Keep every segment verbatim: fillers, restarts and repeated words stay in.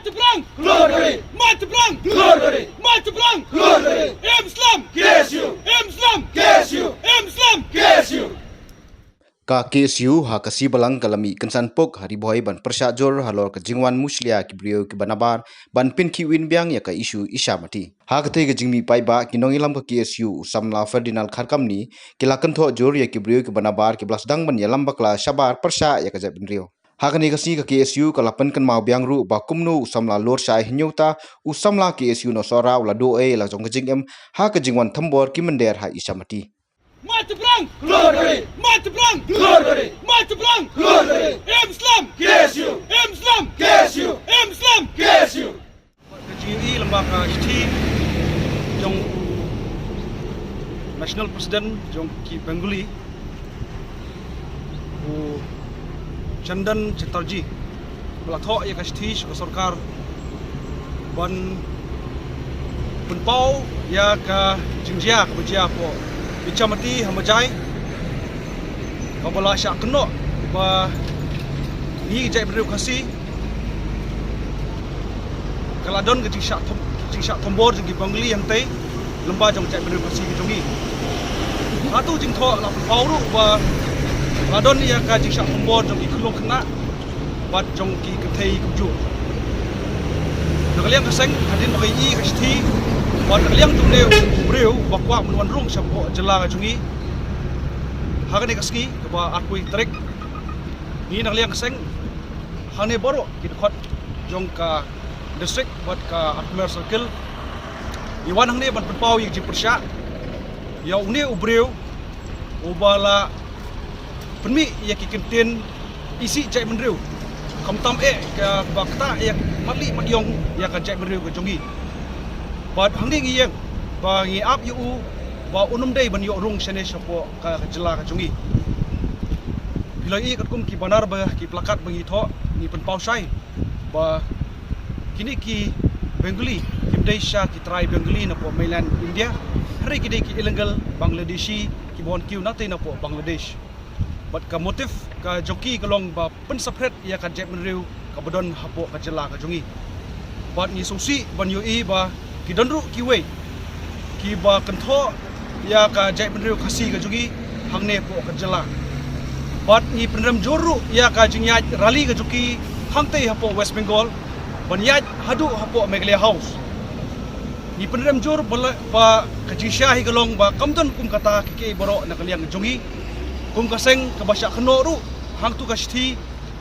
Matabrang! Glory! Matabrang! Glory! Matabrang! Glory! Im Islam! K S U! Im Islam! K S U! Im Islam! K S U! Ka K S U ha Khasi Balang ka la mih kynsan puk ha Ri Bhoi ban pyrshah jur halor ka jingwan mushlia ki briew kiba nabar ban pynkhih win biang ïa ka issue Isha Mati. Ha katei ka jingmih paidbah ki nongïalam ka K S U u samla Ferdinand Kharkamni ki la kynthoh jur ïa ki briew kiba nabar kiba la sdang ban ïalam bakla shabar pyrshah ïa ka jaitbynriew. Ha kane ka sngi ka K S U ka la pynkynmaw biang ruh ba kumno u samla Lurshai Hynñiewta, u samla K S U na Sohra u la duh ei la jong ka jingim ha ka jingwan thombor ki mynder ha Isha Mati. Matabrang! Glory! Matabrang! Glory! Matabrang! Glory! Im Islam! K S U! Im Islam! K S U! Im Islam! K S U! Ka jingïohi lyngba ka shithi jong u National President jong ki Bengali, u Chandan Chatterjee, ba la thoh ïa ka shithi sha ka sorkar ban pynpaw ïa ka jingjia kaba jia hapoh Ichamati ha Majai, kaba la shah kynnoh ba ngi ki jaitbynriew Khasi ka la don ka jingshah thom-, jingshah thombor jong ki Bengali hangtei lyngba jong jaitbynriew Khasi ka jong ngi. Hato jingthoh la pynpaw ruh ba la don ïa ka jingshah thombor jong ki khyllung khynnah bad jong ki kynthei kumjuh. Na ka liang ka seng hadien ba ngi ïohi ka shithi bad na ka liang jong une u briew ba kwah ban wan rung shapoh jylla ka jong ngi ha kane ka sngi kaba arphew tarik, ngi na ka liang ka seng hangne baroh ki dkhot jong ka district bad ka Ajmer Circle ngi wan hangne ban pynpaw ïa ka jingpyrshah ïa une u briew uba la pynmih ïa ki kyntien isih jaitbynriew, khamtam eh kaba ktah ïa matlieh mat ïong ïa ka jaitbynriew ka jong ngi. Bad hangne ngi ïeng ba ngi ap ïa u ba un ym dei ban ïoh rung shane shapoh ka jylla ka jong ngi. Phi la ïohi katkum ki banner bad ki placard ba ngi thoh, ngi pynpaw shai ba kine ki Bengali kim dei sha ki trai Bengali napoh mainland India, hynrei ki dei ki illegal Bangladeshi kiba wan kiew nangtei napoh Bangladesh. Bad ka motive ka jong ki ka long ba pynsaphriang ïa ka jaitbynriew kaba don hapoh ka jylla ka jong ngi. Bad ngi sngewsih ban ïohi ba ki don ruh kiwei kiba kynthoh ïa ka jaitbynriew Khasi ka jong ngi hangne hapoh ka jylla. Bad ngi pynrem jur ruh ïa ka jingïaid rally ka jong ki hangtei hapoh West Bengal ban ïaid haduh hapoh Meghalaya House. Ngi pynrem jur ba la, ba ka jingshisha hi ka long ba kam don kum kata kiei kiei baroh na ka liang jong ngi. Kum ka seng kaba shah kynnoh ruh hangto ka shithi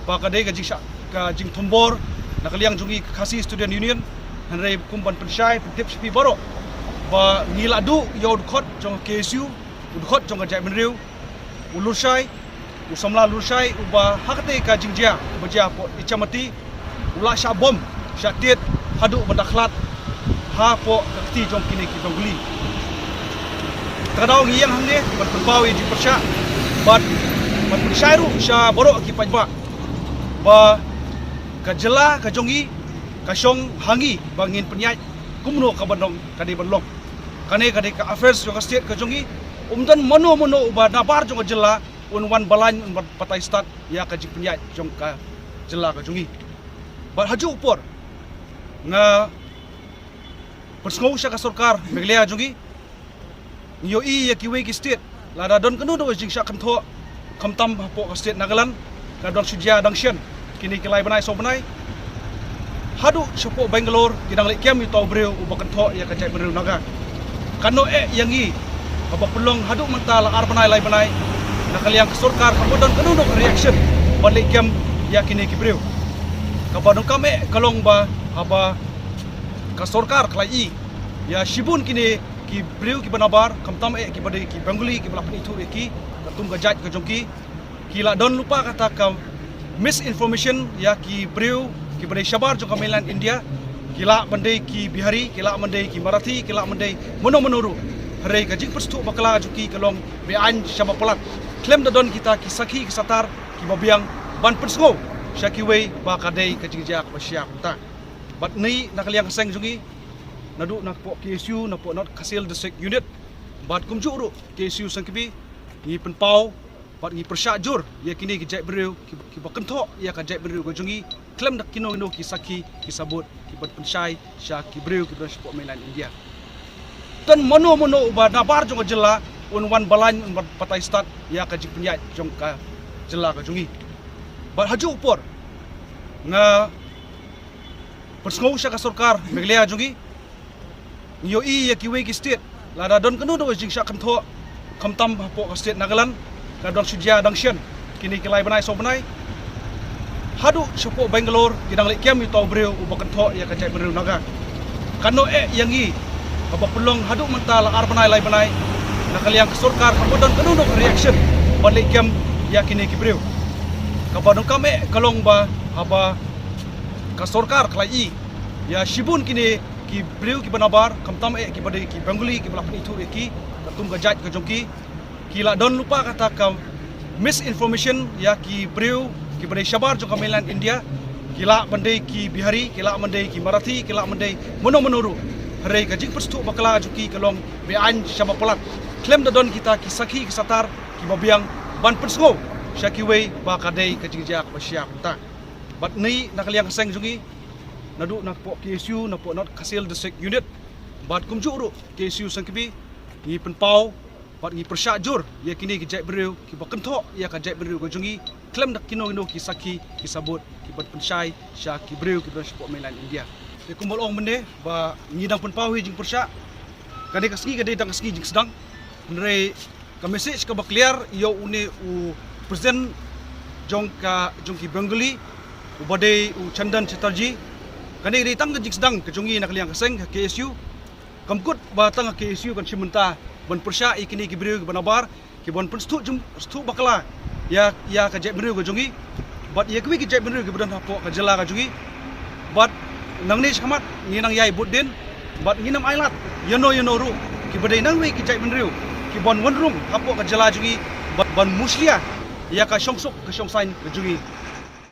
ba ka dei ka jingshah, ka jingthombor na ka liang jong ngi ka Khasi Student Union. Hynrei kum ban pynshai pyntip sha phi baroh ba ngi la duh ïa u dkhot jong ka K S U, u dkhot jong ka jaitbynriew, u Lurshai, u samla Lurshai uba ha katei ka jingjia kaba jia hapoh Ichamati u la shah bom shah tied haduh ban da khlad hapoh ka kti jong kine ki Bengali. Te ka daw ngi ïeng hangne ban pynpaw ïa ka jingpyrshah bad ban pynshai ruh sha baroh ki paidbah ba ka jylla ka jong ngi ka shong ha ngi ba ngin pynïaid kumno ka ban long ka dei ban long. Kane ka dei ka affairs jong ka state ka jong ngi. Um don mano mano uba nabar jong ka jylla un wan balang un wan batai stad ïa ka jingpynïaid jong ka jylla ka jong ngi. Bad ha juh u por nga pynsngew sha ka sorkar Meghalaya jong ngi, ngi ïohi ïa kiwei ki state lada don kano kano ka jingshah kynthoh khamtam hapoh ka state Nagaland ka dang shu jia dang shen kine ki lai bnai saw bnai. Haduh shapoh Bangalore ki dang leh kem ïa uta u briew uba kynthoh ïa ka jaitbynriew Naga. Kano eh ïa ngi kaba pynlong haduh mynta la ar bnai lai bnai na ka liang ka sorkar kam pat don kano kano ka reaction ban leh kem ïa kine ki briew. Kaba donkam eh ka long ba haba ka sorkar ka la ïohi ïa shibun kine ki briew kiba nabar, khamtam eh kiba dei ki Bengali kiba la pynithuh ïa ki katkum ka jait ka jong ki, ki la don lypa kata ka misinformation ïa ki briew kiba dei shabar jong ka mainland India, ki lah ban dei ki Bihari, ki lah ban dei ki Marathi, ki lah ban dei mano mano ruh. Hynrei ka jingpynsngewthuh bakla jong ki ka long be-aiñ shaba palat. Khlem da don kita ki sakhi ki satar kiba biang ban pynsngew sha kiwei ba ka dei ka jingjia kaba shai kumta. Bad ngi na ka liang ka seng jong ngi, naduh napoh K S U napoh North Khasi Hills District Unit bad kumjuh ruh K S U Sangkipi, ngi pynpaw bad ngi pyrshah jur ïa kine ki jaitbynriew ki, kiba kynthoh ïa ka jaitbynriew ka jong ngi khlem da kino kino ki sakhi ki sabut ki ban pynshai sha ki briew ki ban shapoh mainland India. Tang mano mano uba nabar jong ka jylla un wan balang un wan batai stad ïa ka jingpynïaid jong ka jylla ka jong ngi. Bad ha juh u por nga pynsngew sha ka sorkar Meghalaya jong ngi, ngi ïohi ïa kiwei ki state lada don kano kano ka jingshah kynthoh, khamtam hapoh ka state Nagaland, la dang shu jia dang shen kine ki lai bnai saw bnai. Haduh shapoh Bangalore ki dang leh kem ïa uta u briew uba kynthoh ïa ka jaitbynriew Naga. Kano eh ïa ngi kaba pynlong haduh mynta la ar bnai lai bnai na ka liang ka sorkar kam don kano kano ka reaction ban leh kem ïa kine ki briew. Kaba donkam eh ka long ba haba ka sorkar ka la ïohi ïa shibun kine ki briew kiba nabar, khamtam eh kiba dei ki Bengali kiba la pynithuh ïa ki katkum ka jait ka jong ki, ki la don lypa kata ka misinformation ïa ki briew kiba dei shabar jong ka mainland India. Ki lah ban dei ki Bihari, ki lah ban dei ki Marathi, ki lah ban dei mano mano ruh. Hynrei ka jingpynsngewthuh bakla jong ki ka long be-aiñ sha ba palat, khlem da don kita ki sakhi ki satar kiba biang ban pynsngew sha kiwei ba ka dei ka jingjia kaba shia kumta. Bad ngi na ka liang ka seng jong ngi, naduh napoh K S U, napoh North Khasi Hills District Unit, bad kumjuh ruh K S U Saiñkabih, ngi pynpaw bad ngi pyrshah jur ïa kine ki jaitbynriew kiba kynthoh ïa ka jaitbynriew ka jong ngi, khlem da kino kino ki sakhi ki sabut ki ban pynshai sha ki briew ki ban shapoh mainland India. Te kumba la ong mynne ba ngi dang pynpaw hi jingpyrshah, kane ka sngi ka dei tang ka sngi jingsdang, hynrei ka message kaba clear ïa une u president jong ka, jong ki Bengali, uba dei u Chandan Chatterjee. Kane ka dei tang ka jingsdang ka jong ngi na ka liang ka seng ka K S U. Kam kut ba tang ka K S U kan shim bynta ban pyrshah ïa kine ki briew kiba nabar, ki ban pynsngewthuh jing, sngewthuh bakla ïa, ïa ka jaitbynriew ka jong ngi bad ïa kiwei ki jaitbynriew kiba don hapoh ka jylla ka jong ngi. Bad nangne shakhmat ngi nang ïai bud dien bad ngin ym ailad ïano ïano ruh kiba dei nangwei ki jaitbynriew ki ban wan rung hapoh ka jylla jong ngi bad ban mushlia ïa ka shongsuk ka shongsaiñ ka jong ngi.